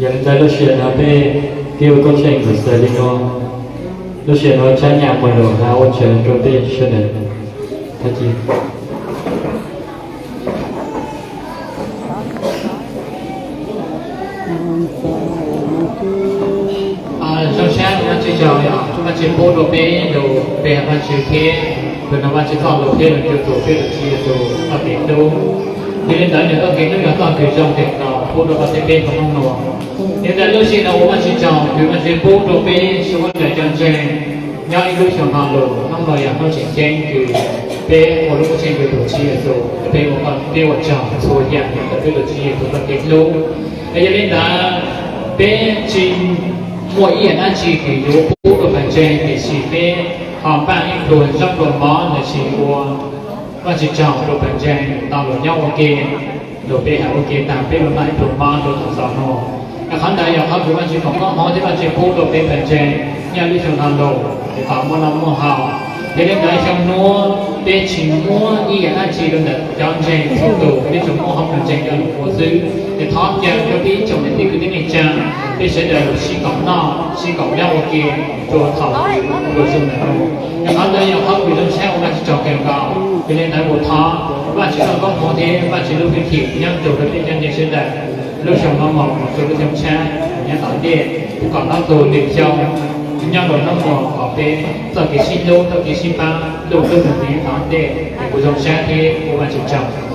Yog li ntawd lub sij hawm no peb thiaj ua koob tsheej ntawm xws li no. Lub sij hawm no Tsab Nyaj Muas Lus hais ua tsaug rau peb sawv daws. Tag kis zoo siab Vajtswv tsaug, Vajtswv pub rau peb lus pe hawm Vajtswv thiab tus no Vajtswv txoj lus thiab nws tus tus peb tus Tswv Yexus txoj kev hlub. Yog li ntawd nws txoj kev hlub yog txoj kev zoo tseem tau pub rau koj thiab peb tau hnub no. Yog li ntawd lub sij hawm no ua Vajtswv tsaug, nws Vajtswv pub rau peb sawv daws cov ntseeg nyob ib lub xyoo no lus, hnub no yog hnub tseem ceeb kws peb ua lub koob tsheej rau tus Tswv Yexus, peb ua, peb ua tsaug txhua yam ntawm peb tus Tswv Yexus txoj kev hlub. Es yog li ntawd peb tsis muaj ib yam dab tsi kws yuav pub rau pawg ntseeg, tiam sis peb ho npaj ib pluag zaub pluag mov los sis ua Vajtswv tsaug rau pawg ntseeg tau los nyob ua ke, los pe hawm ua ke tag peb los npaj ib pluag mov rau thaum xaus no. Yog qhov ntawd yog qhov kws Vajtswv foom koob hmoov thiab Vajtswv pub rau peb pawg ntseeg nyob lub xyoo no lus, es kom muaj noj muaj haus, Yog li ntawd xyoo nuav peb tsis muab ib yam dab tsi rau ntawm cov ntseeg txhua tus, peb tsuas muab hauv ntseeg coj lug ua xwb. Es thov caw rau peb ib tsoom niam txiv kwv tij neej tsa, peb sawv daws sib koom noj sib koom nyob ua ke rua thaum kws zoo ntawm no. Yog qhov ntawd yog qhov kws zoo sab ua Vajtswv tsaug kawg nkaus. Yog li ntawd kuv thov Vajtswv txoj koob hmoov thiab Vajtswv lub hwj chim nyob rua peb cov ntseeg sawv daws lub xyoo no mus rua lub xyoo tshiab nyob tom ntej, kom nov tug lwm xyoo nyob rua nub mus kom peb txoj kev sib hlub txoj kev sib pab lub lub nws txiv tom ntej. Es kuv zoo sab thiab ua Vajtswv tsaug.